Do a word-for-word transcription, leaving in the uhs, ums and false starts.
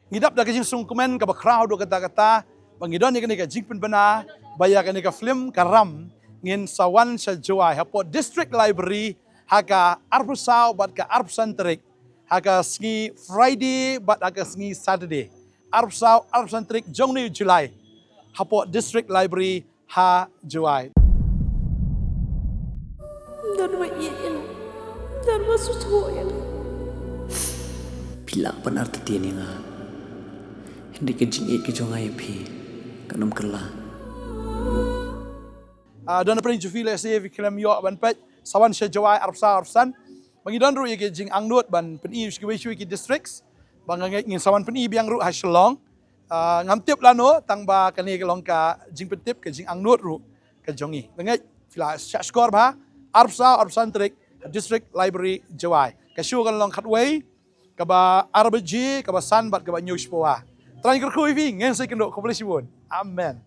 Ngi dap da ka jingsngewkmen kaba khraw haduh katta katta ba ngi don ïa kane ka jingpynbna ba ïa kane ka film Ka Ram ngin sa wan sha Jowai hapoh District Library ha ka arphew saw bad ka arphew san tarik, ha ka sngi Friday bad ha ka sngi Saturday, arphew saw arphew san tarik jong une u July, hapoh District Library ha Jowai. Don ba ïeit ïa nga. Don ba sngewthuh ïa nga. Phi lah ban artatien ïa nga. Hynrei ka jingïeit ka jong nga ïa phi kan ym kylla. Ah, don na pdeng jong phi lehse phi khlem ïoh ban peit, sa wan sha Jowai arphew saw arphew san. Ba ngi don ruh ïa ki jingangnud ban pyni sha kiwei kiwei ki districts. Ba nga ngeit ngin sa wan pyni biang ruh ha Shillong. Ah, ngam tip lano tang ba kane ka long ka jingpyntip ka jingangnud ruh ka jong ngi. Nga ngeit phi la shah shkor bha, arphew saw arphew san tarik ha District Library Jowai. Ka show kan long khatwei, kaba ar baje, kaba san bad kaba hynñiew shiphew. Trai kyrkhu ïa phi, ngin sa ïakynduh, khublei shibun. Amen.